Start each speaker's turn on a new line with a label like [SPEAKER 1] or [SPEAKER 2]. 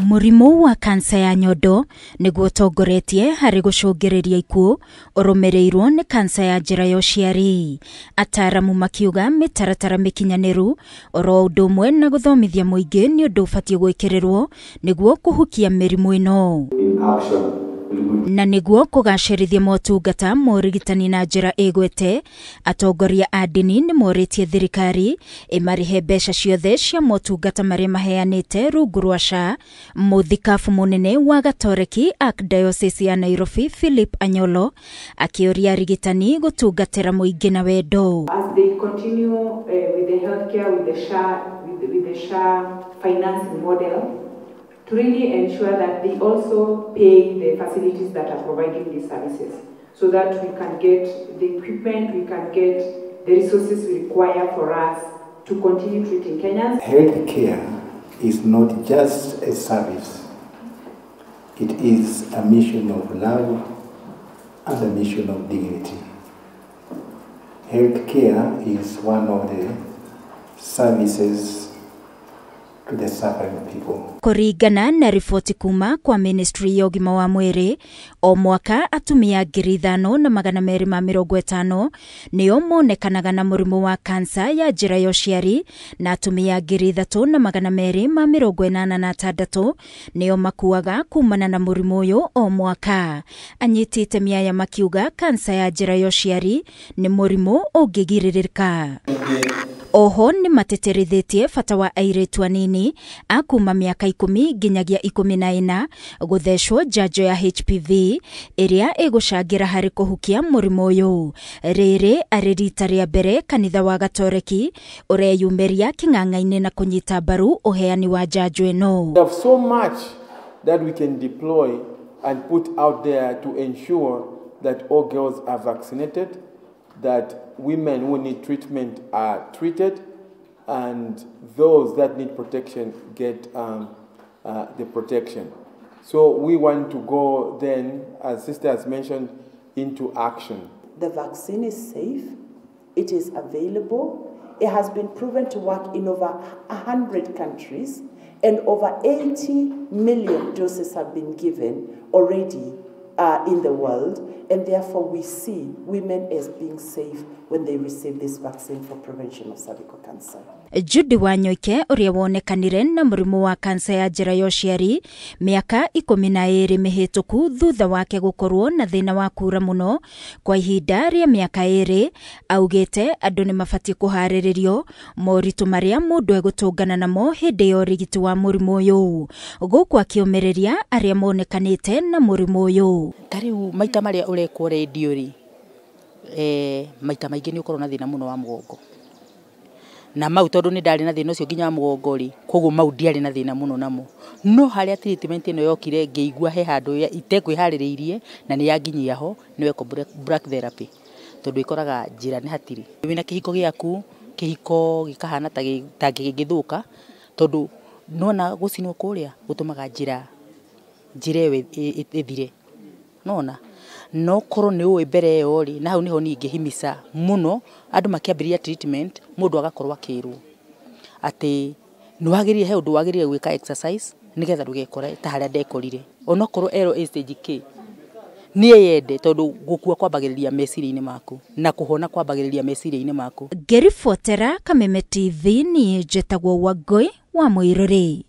[SPEAKER 1] Mũrimũ wa kansa ya nyondo nĩguo ũtongoretie harĩ gũcũngĩrĩria ikuũ ũrũmĩrĩirwo nĩ kansa ya njĩra ya ũciari. Ataaramu makiuga mĩtaratara mĩkinyanĩru oro ũndũ ũmwe na gũthomithia mũingĩ nĩ ũndũ ũbatiĩ gwĩkĩrĩrwo nĩguo kũhukia mĩrimũ ĩno. Na nĩguo kũgacĩrithia motungata ma ũrigitani na njĩra ĩgwete, atongoria a ndini nĩ morĩtie thirikari ĩmarĩhe mbeca ciothe cia motungata marĩa maheanĩte rungu rwa SHA. Mũthikabu mũnene wa Gatoreki Archdiocese ya Nairobi Philip Anyolo akĩũria arigitani gũtungatĩra mũingĩ na wendo.
[SPEAKER 2] As they continue with the healthcare, with the SHA, with the SHA financing model, to really ensure that they also pay the facilities that are providing these services, so that we can get the equipment, we can get the resources we require for us to continue treating Kenyans.
[SPEAKER 3] Healthcare is not just a service. It is a mission of love and a mission of dignity. Healthcare is one of the services to the suffering people.
[SPEAKER 1] Kũringana na riboti kuma kwa Ministry ya ũgima wa mwĩrĩ, o mwaka atumia 5250 nĩo monekanaga na mũrimũ wa kansa ya njĩra ya ũciari na atumia 3286 nĩo makuaga kumana na mũrimũ ũyũ o mwaka. Anyiti itemi aya makiuga kansa ya njĩra ya ũciari nĩ mũrimũ ũngĩgirĩrĩka. Oho nĩ mateterithĩtie bata wa airĩtu anini a kuma mĩaka 10 nginyagia 14 gũthecwo njanjo ya HPV ĩrĩa ĩgũcangĩra harĩ kũhukia mũrimũ ũyũ. Rĩrĩ arĩ rita rĩa mbere kanitha wa Gatoreki ũreyumĩria kĩng'ang'a-inĩ na kũnyita mbaru ũheani wa njanjo ĩno.
[SPEAKER 4] We have so much that we can deploy and put out there to ensure that all girls are vaccinated, that women who need treatment are treated, and those that need protection get the protection. So we want to go then, as Sister has mentioned, into action.
[SPEAKER 5] The vaccine is safe, it is available, it has been proven to work in over 100 countries, and over 80 million doses have been given already in the world, and therefore we see women as being safe when they receive this vaccine for prevention of cervical cancer.
[SPEAKER 1] Judy Wanyoike ũrĩa wonekanire na mũrimũ wa kansa ya njĩra ya ũciari mĩaka 12 mĩhĩtũku thutha wake gũkorwo na thĩna wa kura mũno kwa ihinda rĩa mĩaka 2, augĩte andũ nĩ mabatiĩ kũharĩrĩrio moritũ marĩa mũndũ egũtũngana namo hĩndĩ ya ũrigiti wa mũrimũ ũyũ, gũkũ akĩũmĩrĩria arĩa monekanĩte na mũrimũ ũyũ.
[SPEAKER 6] Ta rĩu maita marĩa ũrekwo rendio rĩ, maita maingĩ nĩ ũkorwo na thĩna mũno wa mũgongo. Na mau tondũ nĩ ndarĩ na thĩna ũcio nginya wa mũgongo rĩ, koguo mau ndiarĩ na thĩna mũno namo. No harĩa treatment ĩno yokire ngĩigua he handũ itekwĩharĩrĩirie na nĩ yanginyia ho, nĩ wekwo black therapy, tondũ ĩkoraga njĩra nĩ hatirĩ. Wĩna kĩhiko gĩaku, kĩhiko gĩkahana ta gĩgĩthũka, tondũ nona gũcinwo kũrĩa gũtũmaga njĩra ĩyo ĩthire. Nona no korwo nĩ ũĩ mbere ĩyo rĩ, na hau nĩho niĩ ingĩhimica mũno andũ makĩambĩrĩria treatment, mũndũ agakorwo akĩrwo atĩ nĩ wagĩrĩire, he ũndũ wagĩrĩire gwĩka exercise nĩgetha ndũgekore ta harĩa ndekorire. Onokorwo erwo ĩ stage K, nĩ eyende, tondũ gũkua kwambagĩrĩria meciria-inĩ maku na kũhona kwambagĩrĩria meciria-inĩ maku.
[SPEAKER 1] Ngĩribotera Kameme TV, niĩ njĩtagwo Wangũi wa Mũirũrĩ.